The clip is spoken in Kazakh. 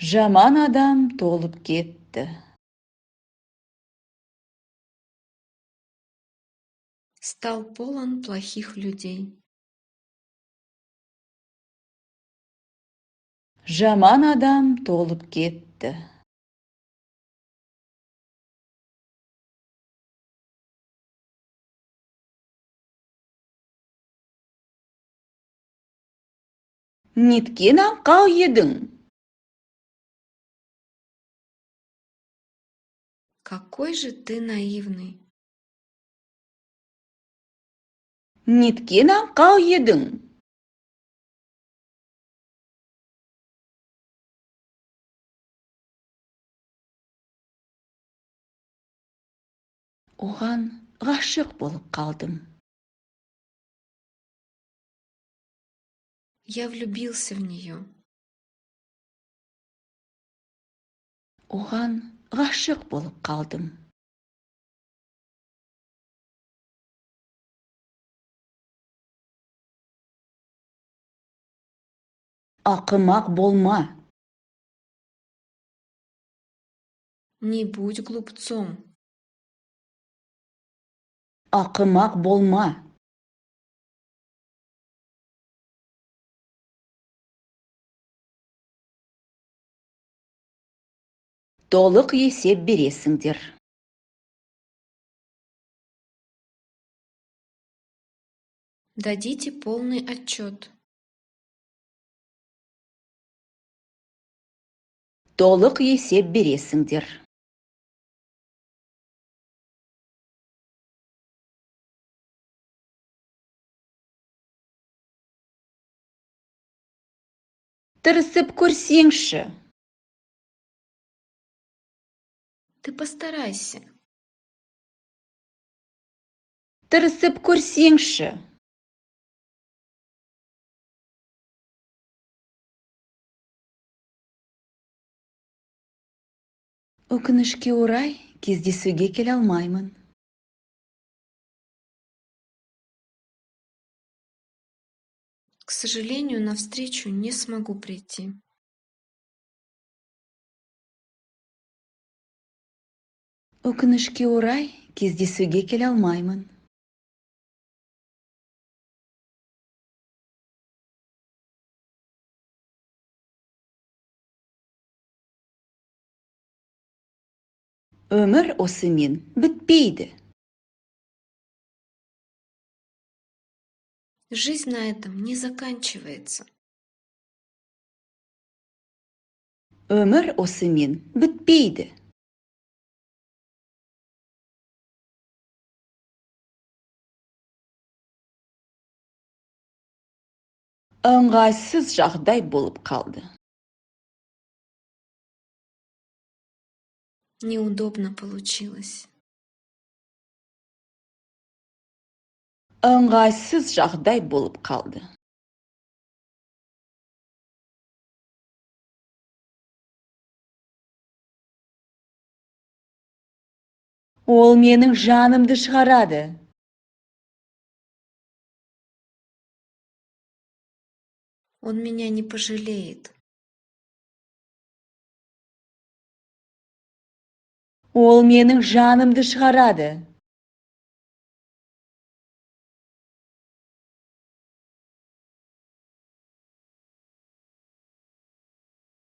Жаман адам толып кетті. Стал полон плохих людей. Жаман адам толып кетті. Неткен аңқау едің? Какой же ты наивный. Неткен аңқау едің? Оған ғашық болып қалдым. Я влюбился в нее. Оған ғашық болып қалдым. Ақымақ болма. Не будь глупцом. Ақымақ болма. Толық есеп бересіңдер. Дадите полный отчет. Толық есеп бересіңдер. Тырысып көрсеңші. Ты постарайся. Тырысып көрсеңші. Өкінішке орай, кездесуге келе алмаймын. К сожалению, на встречу не смогу прийти. Өкінішке орай, кездесуге келе алмаймын. Өмір осымен бітпейді. Жизнь на этом не заканчивается. Өмір осымен бітпейді. Ыңғайсыз жағдай болып қалды. Неудобно получилось. Ыңғайсыз жағдай болып қалды. Ол менің жанымды шығарады. Он меня не пожалеет. Ол менің жанымды шығарады.